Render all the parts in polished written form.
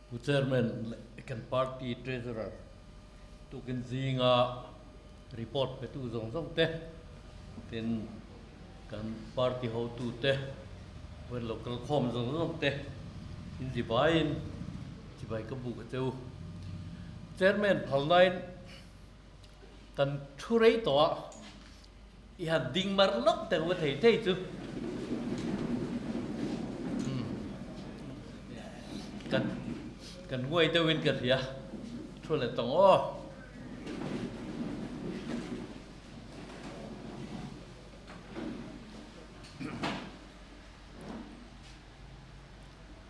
Pu Chairman leh kan party Treasurer tukin zinga report petu zawng zawng te, tin kan party hotu te, vawiin lo kal khawm zawng zawng te inzivaiin chibai ka buk a che u. Chairman phalnain kan thu rei tawh a, i han ding mar lawk teh u thei thei chu. Kan kan nguai deuhin ka hria thu leh tawng aw.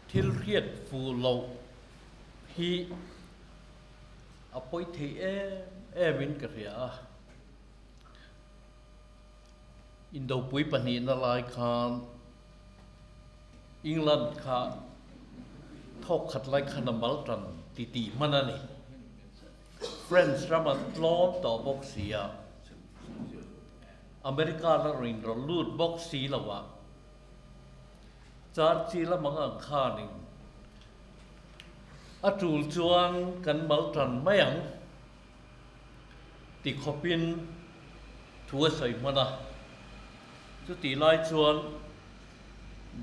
Thil hriat fuh loh hi a pawi thei em em in ka hria a. Indopui pahnihna lai khan England kha thawk khat lai khan a mal tan ti tih hman a ni. French ram an tlawm tawh bawk si a, America la rawn inrawlh lut bawk si lo a, Churchill a mang ang khanin a tul chuan kan mal tan mai ang. Ti khawpin thu a sawi hman a. Chutih lai chuan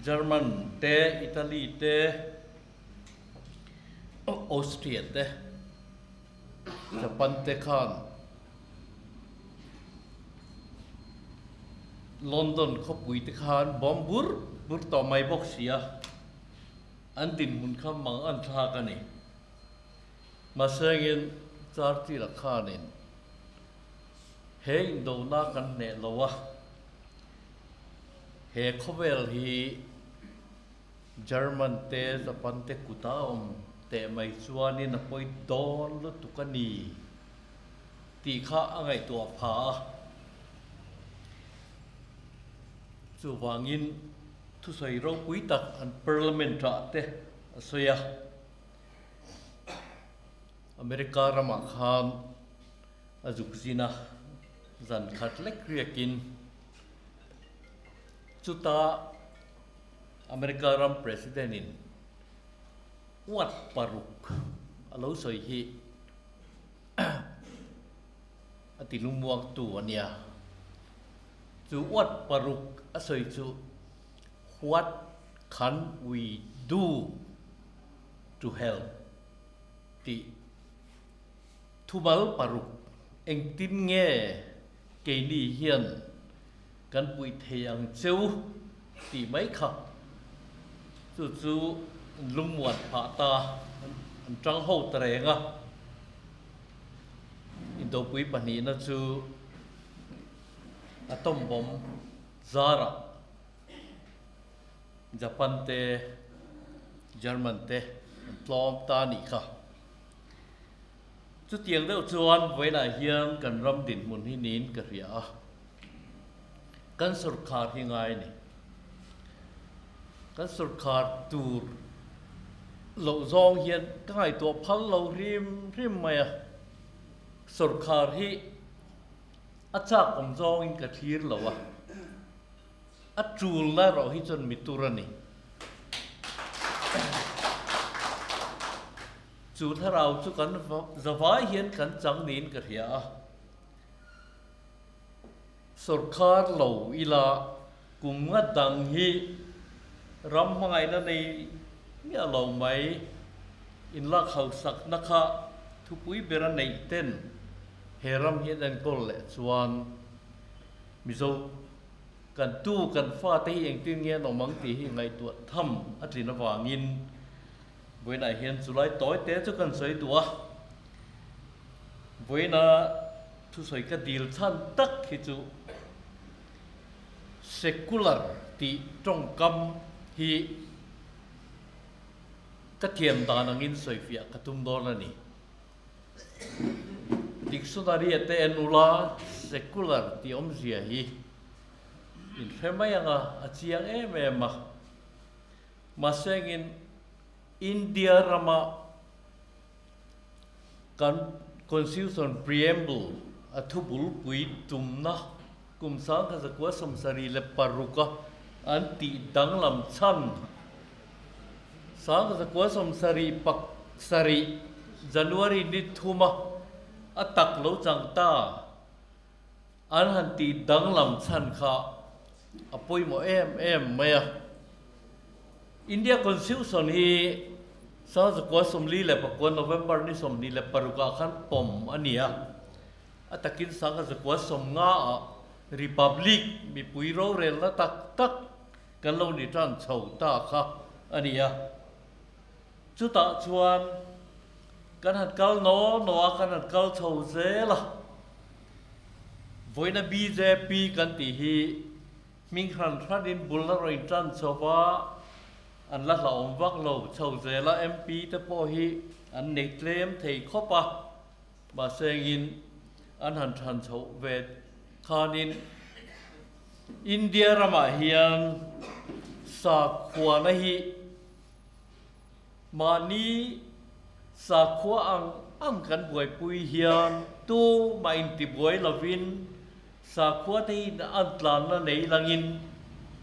German te, Italy te, Austria te, Japan te khan London khawpui te khan bomb bur bur tawh mai bawk si a, an dinhmun kha mang an thlak a ni. Mahsengin Chartila khanin he indona kan hneh lo a, he khawvel hi German te Japan te kuta a awm teh mai chuanin a pawi dawn lutuk a ni tih kha a ngaihtuah pha a. Chuvangin thusawi ropui tak an parliament-ah te a sawi a. America ramah khan a zuk zin a, zan khat lek riakin chuta America ram President in uat paruk a lo sawi hi a ti lungmuangtu a nia. Chu uat paruk a sawi chu What can we do? To help tih thumal paruk engtin nge keini hian kan puih thei ang cheu tih mai kha chu chu an lungmuan phah ta an tang ho ta reng a. Indopui pahnihna chu atom bomb zarah Japan te, German te an tlawm ta a nih kha. Chutiang deuh chuan vawiinah hian kan ram dinhmun hi niin ka hria a, kan sawrkhar hi ngai a ni. Kan sawrkhar tur loh zawng hian ka ngaihtuah phal lo hrim hrim mai a, sawrkhar hi a chak awm zawngin ka thlir lo a. A tul na erawh hi chuan mi tur a ni. Chu thlarau chu kan zavai hian kan chang niin ka hria a. Sawrkar lo ila kum nga dang hi ram hmangaihna nei miah lo mai inlak hausakna kha thupui bera neih ten he ram hi an enkawl leh chuan Mizo Kan tu kan fate hi engtin nge an awm ang tih hi ngaihtuah tham a tlin avangin vawiinah hian chulai tawi te chu kan sawi duh a. Vawiina thusawi ka dil chhan tak hi chu secular tih tawngkam hi ka thiam dan angin sawifiah ka tum dawn a ni. Dictionary a te en ula secular tih awmzia hi in hre mai ang a, a chiang em em a. Mahsengin India rama kan Constitution Preamble a thubulpui tumna kum 1976 a an tih danglam chhan 1970. Sarih, January ni thuma a tak lo chang ta an han tih danglam chhan kha a pawimawh em em mai a. India Constitution hi 1949 November ni 26 ah khan pawm a ni a, a takin 1950 ah Republic mipui rorelna tak tak kan lo ni tan chho ta kha a ni a. Chutah chuan kan han kal naw naw a, kan han kal chho zel a. Vawiina bjp kan tih hi hming hran hranin bul a rawn tan chho va, an la hlauhawm vak lo chho zel a, MP te pawh hi an nei tlem thei khawp a, mahse engin an han than chhoh ve khanin India ramah hian sakhuana hi Mahni sakhua ang ang kan buaipui hian tu mah intibuai lovin sakhua te hi an tlanna nei langin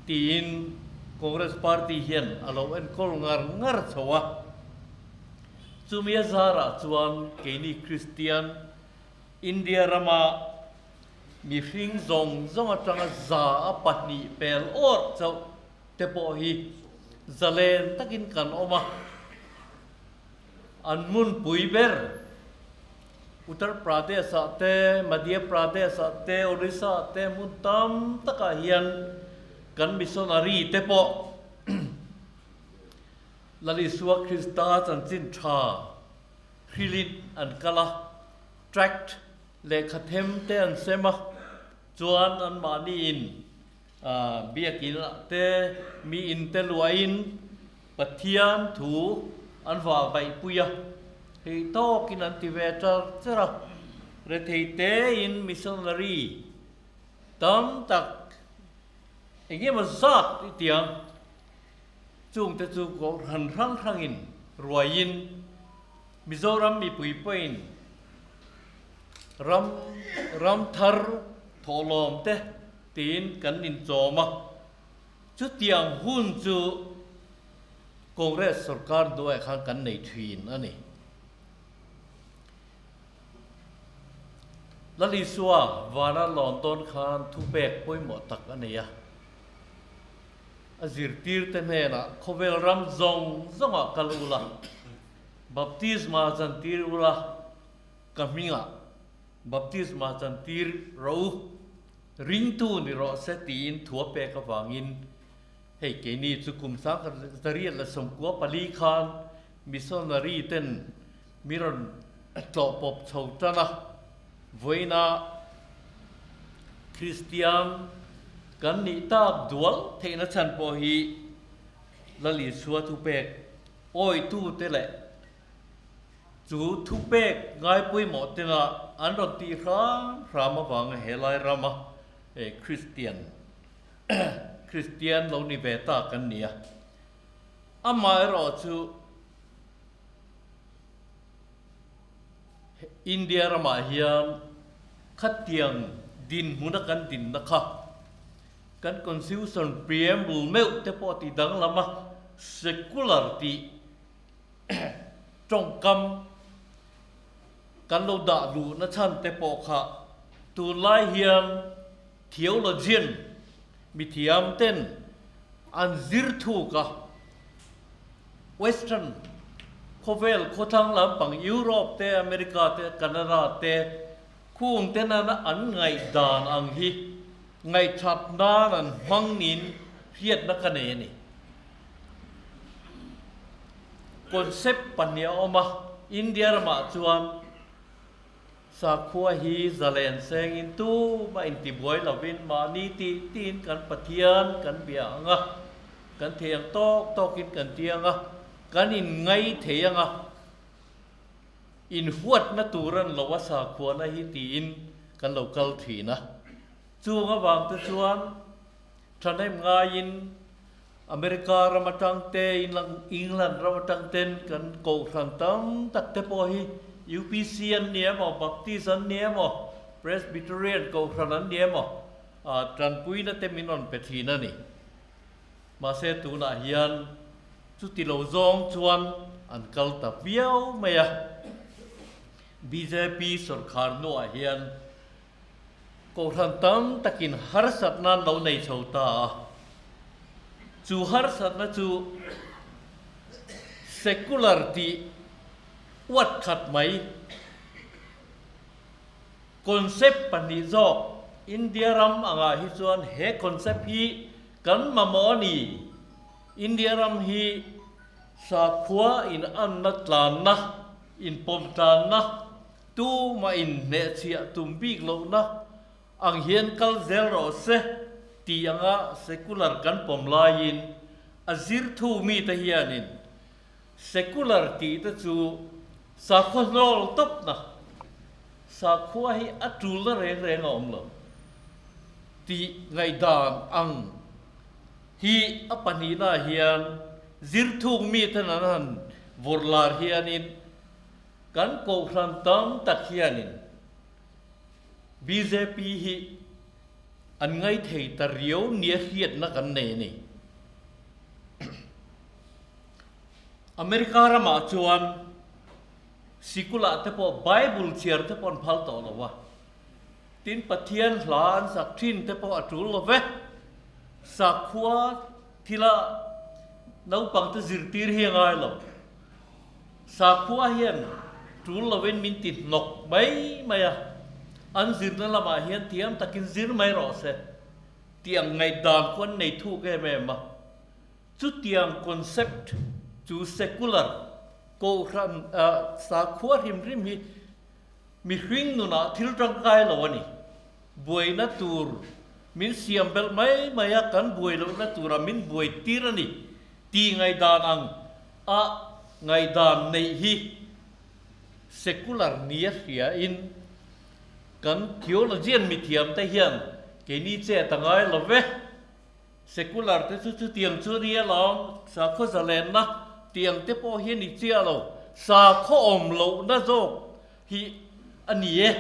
tiin Congress party hian a lo enkawl ngar ngar chho a. Chumi a zarah chuan keini Kristian India rama mihring zawng zawng atanga za a pahnih pel awrh chauh te pawh hi zalen takin kan awm a, an hmunpui ber Uttar Pradesh-ah te, Madhya Pradesh-ah te, Orissa-ah te hmun tam takah hian kan missionary te pawh Lal Isua Krista chanchin tha hrilin an kal a, tract lehkha them te an sem a, chuan anmahniin Biakinn ah te mi in te luahin Pathian thu an vah vaihpui a, hei tawkin an ti ve char char a, rethei tein missionary tam tak eng emaw zat i tiang chungte chu kohhran hrang hrangin ruaiin Mizoram mipui pawhin ram ram thar thawhlawm te tiin kan inchawm a, chutiang hun chu Congress sorkar hnuaiah khan kan nei thin a ni. Lal Isua vana lawn dawn khan thupek pawimawh tak a nei a, a zirtirte hnenah khawvel ram zawng zawngah kal ula, baptisma chantir ula, ka hmingah baptisma chantir rawh u, ringtu ni rawh se tiin thu a pek avangin hei keini chu kum 1994 khan missionary ten mi rawn tlawh pawp chho tan a, vawiina Kristian kan nih tak dual theihna chhan pawh hi Lal Isua thupek awitute leh Chu thupek ngaipawimawh tena an rawn tih hram hram avanga helai rama Kristian Kristian lo ni ve ta kan ni a. Amaherawh chu India ramah hian khatiang dinhmuna kan dinna kha kan Constitution preamble meuh te pawh tih danglam a, secular tih tawngkam kan lo dah luhna chhan te pawh kha tunlai hian theologian mithiam ten an zir thuk a, Western khawvel khawthlang lampang Europe te, America te, Canada te khung te nana an ngaihdan ang hi ngaihthat nan an hmang niin hriatna ka nei a ni. Concept pahnih a awm a, India ramah chuan sakhua hi zalen sengin tumah intibuai lovin mahni tih tiin kan Pathian kan bia ang a, kan thei ang tawk tawkin kan ti ang a, kan inngai thei ang a, inhuatna tur an lo a sakhuana hi tiin kan lo kal thin a. Chung avang te chuan thahnem ngaiin America ram atang te, England ram atang ten kan kohhran tam tak te pawh hi UPC an ni emaw, Baptist an ni emaw, Presbyterian kohhran an ni emaw, tanpuina te min rawn pe thin a ni. Mahse tunah hian chuti lo zawng chuan an kal ta viau mai a. Bjp sawrkhar hnuah hian Kohhran tam takin harsatna an lo nei chho ta a, chu harsatna chu secular tih uat khat mai, concept pahnih zawk India ram angah hi chuan he concept hi kan mamawh a ni. India ram hi sakhua inanna tlanna, inpawm tlanna, Tumah in hnehchhiah tum bik lohna ang hian kal zel rawh se tih anga secular kan pawm laiin a zir thu mite hianin secular tih te chu sakhua hnawl tawpna, sakhua hi a tulna reng reng a awm lo tih ngaihdan ang hi a pahnihnaah hian zir thuk miten an han vawrh lar hianin Kan kohhran tam tak hianin bjp hi an ngaithei ta riau nia hriatna kan nei a ni. America ramah chuan sikulah te pawh Bible chhiar te pawh an phal tawh lo a, tin Pathian hla an sak thin te pawh a tul lo ve. Sakhua thila naupangte zirtir hi a ngai lo. Sakhua hian tul lovin min ti hnawk mai mai a, an zirna lamah hian thiam takin zir mai rawh se tih ang ngaihdan khu an nei thuk em em a. Chutiang concept chu secular kohhran sakhua hrim hrim hi mihring nunah thil tangkai lo a ni. Buaina tur min siam belh mai mai a, kan buai lohna tura min buai tir a ni tih ngaihdan ang a ngaihdan neih hi secular nia hriain kan theologian mithiam te hian keini chet a ngai lo ve. Secular te chu chutiang chu nia lawm, sakhaw zalenna tiang te pawh hi a ni chiah lo, sakhaw awm lohna zawk hi a ni e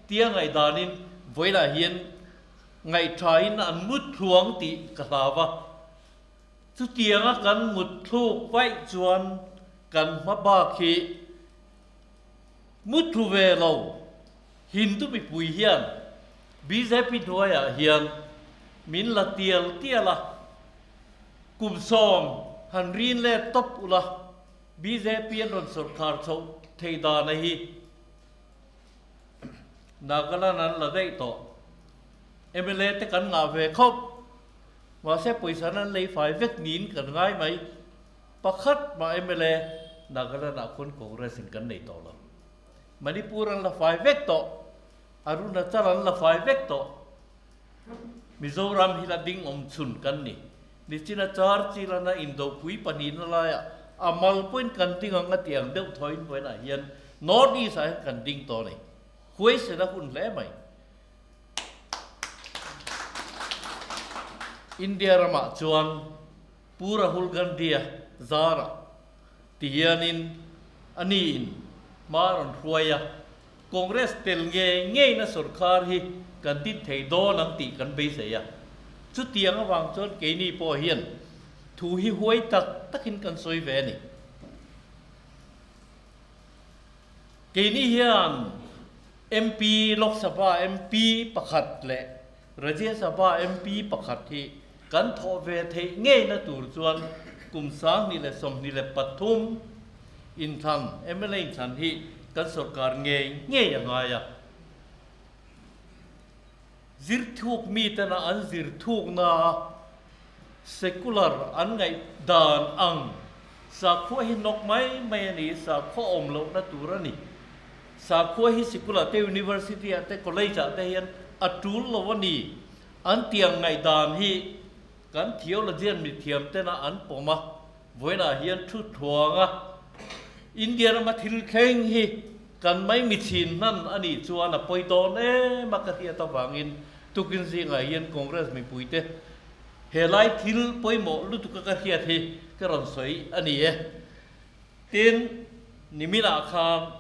tia ngaihdanin vawilah hian ngaihthain an muthluang tih ka hlau a. Chutianga kan mut thluk vaih chuan kan hma bak hi mu thu ve lo. Hindu mipui hian bjp hnuaiah hian min la tial tial a, kum sawm han rin let tawp ula bjp an rawn sawrkhar chhoh thei dana hi Nagaland an la daih tawh. Mla te kan ngah ve khawp. Mahse pawisa nan lei fai vek niin kan ngai mai. Pakhat mah mla Nagaland ah khawn Congress in kan nei tawh lo. Manipur an la fai vek tawh. Arunachal an la fai vek tawh. Mizoram hi la ding awm chhun kan ni. Nichina Churchill ana indopui pahnihna laiah a mal pawhin kan ding ang a tih ang deuh thawiin vawiinah hian North East ah hian kan ding tawh a ni. Huaisen a hun hle mai. India ramah chuan Pu Rahul Gandhi-a zarah ti hianin a niin hma a rawn hruai a, Congress tel ngei ngeina sorkar hi kan din thei dawn ang tih kan beisei a. Chutiang avang chuan keini pawh hian thu hi huai tak takin kan sawi ve a ni. Keini hian MP, Lok Sabha MP pakhat leh Rajya Sabha MP pakhat hi kan thawh ve theih ngeina tur chuan kum 2023 inthlan, mla inthlan hi kan sorkar ngei ngei a ngai a. Zirthuk mitena an zirthukna secular an ngaih dan ang sakhua hi hnawk mai mai a ni, sakhua awm lohna tur a ni. Sakhua hi sikul-ah te, university-ah te, college-ah te hian a tul lo a ni. An tiang ngaih dan hi kan theologian mithiam tena an pawm a, vawiinah hian thu thuang a, India rama thil thleng hi kan mai mithin hnan a nih chuan a pawi dawn em a ka hriat avangin tukin zingah hian Congress mipuite he lai thil pawimawh lutuk a ka hriat hi ka rawn sawi a ni e. Tin, niminah khan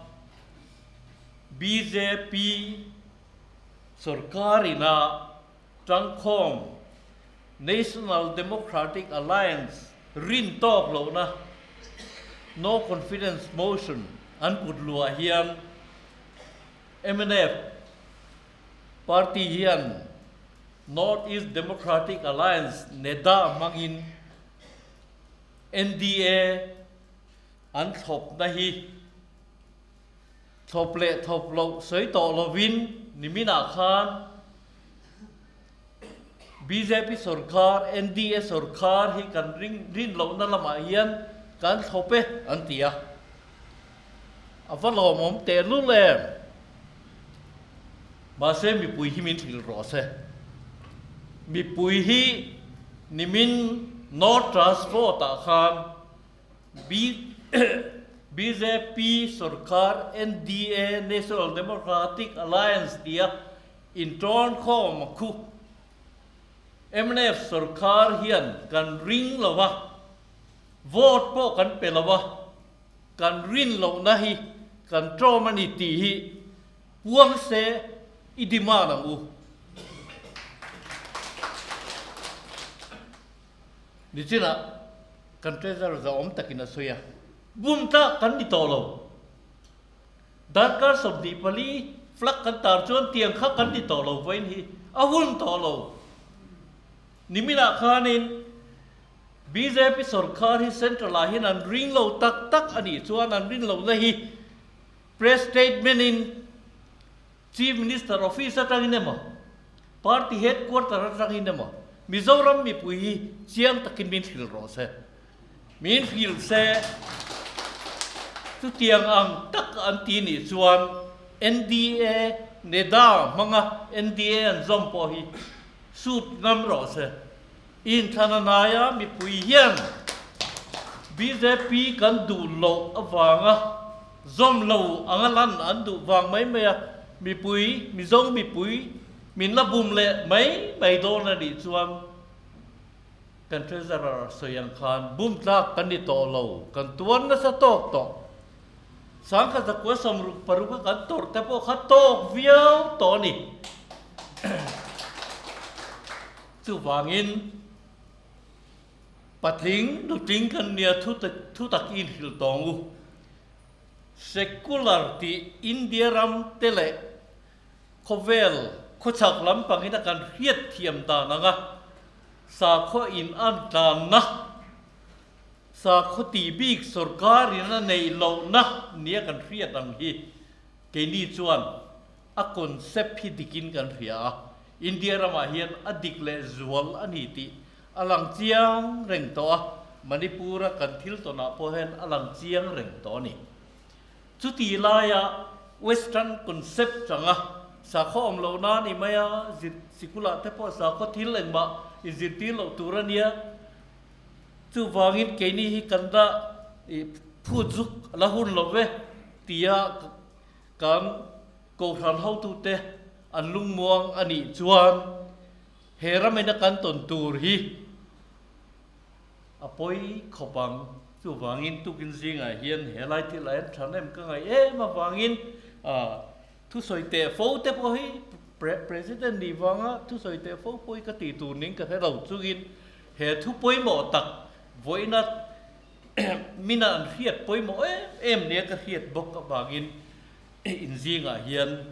bjp sorkar ina tangkhawm National Democratic Alliance rin tawk lohna. No Confidence Motion an put luah hian mnf party hian North East Democratic Alliance, NEDA, hmangin NDA an thlawpna hi thlawp leh thlawp loh sawi tawh lovin niminah khan bjp sorkar, NDA sorkar hi kan ring rin lohna lamah hian kan thlawp e an ti a. A va lawmawm tehlul em? Mahse mipui hi min hrilh rawh se. Mipui hi nimin North Transport ah khan bjp sorkar NDA, National Democratic Alliance, tia intawn khawm a khu. Mnf sorkar hian kan ring lo va, vote pawh kan pe lo va, kan rin lohna hi kan tlawm a ni tih hi puang se i demand ang u. Nichinah kan treasurer zahawm takin a sawi a, bum tlak kan ni tawh lo. Darkar 24 flag kan tar chuan tiang kha kan ni tawh lo vawiin hi a hun tawh lo. Niminah khanin bjp sorkar hi central ah hian an ring lo tak tak a nih chuan an rin lohna hi press statement in Chief Minister office atangin emaw party headquarter atangin emaw Mizoram mipui hi chiang takin min hrilh rawh se. Min hrilh se, chutiang ang tak an ti nih chuan NDA NEDA hmanga NDA an zawm pawh hi suit ngam rawh se. Inthlan a hnaia mipui hian bjp kan duh loh avanga zawm lo anga lan an duh vang mai mai a, mipui, Mizo mipui min la bum leh mai mai dawn a nih chuan, Kan Treasurer sawi ang khan bum tlak kan ni tawh lo, kan tuar nasa tawk tawh. Sangkhat zakua 66 a kan tawrh te pawh kha tawk viau tawh a ni. Chuvangin patling nutling kan nia thu thu tak inhrilh tawng u. Secular tih India ram te leh Khawvel khawchhak lampangin a kan hriat thiam dan anga sakhaw in an tlanna, sakhaw tih bik sorkarin a neih lohna nia kan hriat ang hi keini chuan a concept hi dikin kan hria a, India ramah hian a dik leh zual a ni tih a lang chiang reng tawh a, Manipur-a kan thil tawnah pawh hian a lang chiang reng tawh a ni. Chuti laia Western concept anga sakhaw awm loh na ni mai a, zir sikulah te pawh sakhaw thil engmah inzirtir loh tur a nia. Chuvangin keini hi kan la phut zuk la hun lo ve tia kan kohhran hotute an lungmuang a nih chuan he ramina kan tawn tur hi A pawi khawp ang. Chuvangin tukin zingah hian he lai thil ah hian tha nem ka ngaih em avangin thusawi teh fo te pawh hi President nih vanga thusawi teh fo pawh hi ka tih tur ning ka hre lo chungin he thu pawimawh tak vawiina mina an hriat pawimawh em em nia ka hriat bawk avangin in zingah hian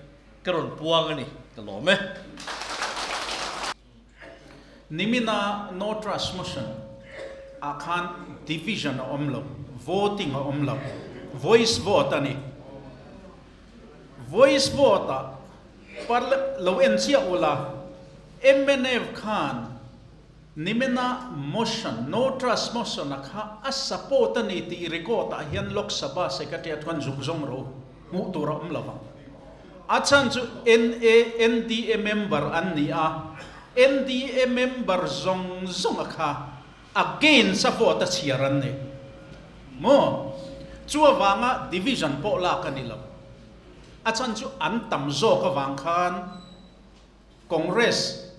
ka rawn puang a ni ka lawm e. Nimina No Trust Motion ah khan division a awm lo, voting a awm lo, voice vote a ni. Voice vote ah parle lo en chiah ula, mnf khan nimina motion, No Trust Motion a kha a support a ni tih record ah hian Lok Sabha Secretary chuan zuk zawng rawh u, hmuh tur a awm lo vang. A chhan chu NA, NDA member an ni a, NDA member zawng zawng a kha against a vote a chhiar an ni maw? Chu avanga division pawh lak a ni lo. A chhan chu an tam zawk avang khan Congress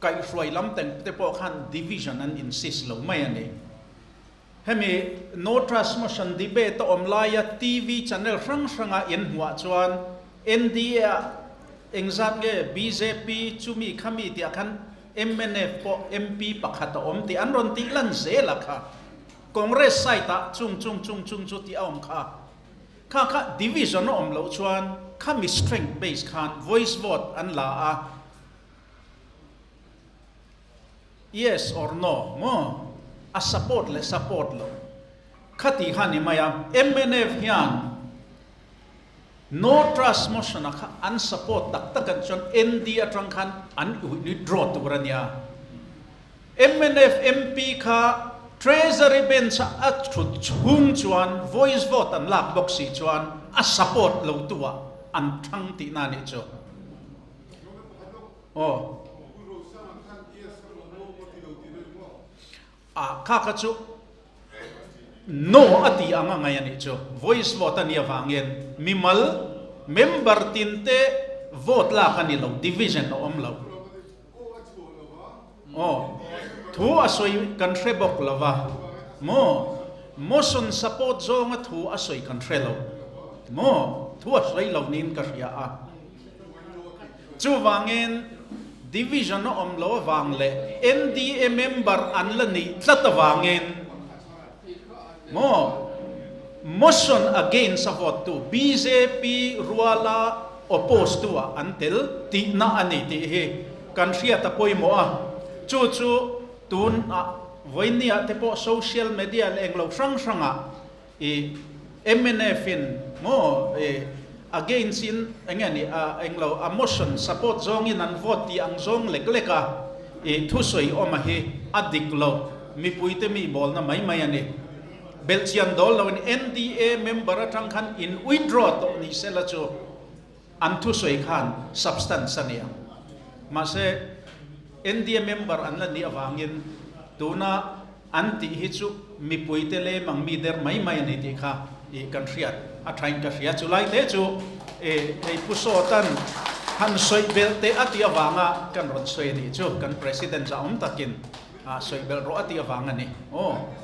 kaihhruai lam te pawh khan division an insist lo mai a ni. Hemi No Trust Motion debate a awm laia TV channel hrang hranga in hmuah chuan NDA ah engzat nge bjp chumi khami tih ah khan mnf pawh MP pakhat a awm tih an rawn tih lan zel a kha. Congress side ah chung chung chung chung chu tih a awm kha. Kha kha division a awm loh chuan khami strength base khan voice vote an la a. Yes or no maw? A support leh support loh kha tih kha ni mai a. Mnf hian no trust motion a kha an support tak tak an chuan ND atang khan an withdraw tur a nia. Mnf MP kha Treasury bench a a thut chhung chuan voice vote an lak bawk si chuan a support lo tu ah an thang tihna a nih chu. Aw. A kha kha chu no a ti ang a ngai a nih chu. Voice vote a nih avangin mimal member tin te vote lak a ni lo, division a awm lo. Aw, thu a sawi kan hre bawk lo va maw? Motion support zawnga thu a sawi kan hre lo maw? Thu a sawi lo niin ka hria a. Chuvangin division a awm lo avang leh NDA member an la nih tlat avangin maw motion against a vote tu bjp ruala oppose tu ah an tel tihna a ni tih hi kan hriat a pawimawh a. Chu chu tun ah vawinia te pawh social media leh englo hrang hrang ah I mnf in maw i against in enge ni a englo a motion support zawng in an vote tih ang zawng lek lek a i thusawi awm a hi a dik lo mipui te mi bawlna mai mai a ni. Belhchian dawl lo in NDA member atang khan in withdraw tawh ni sela chu an thusawi khan substance a ni ang. Mahse NDA member an la nih avangin tuna An tih hi chu mipuite lem ang mi der mai mai a ni tih kha i kan hriat a thain ka hria. Chu lai te chu i hei Pu Sawtan han sawi belh teh a tih avanga kan rawn sawi a nih chu. Kan President zahawm takin a sawi belh rawh a tih avang a ni. Aw.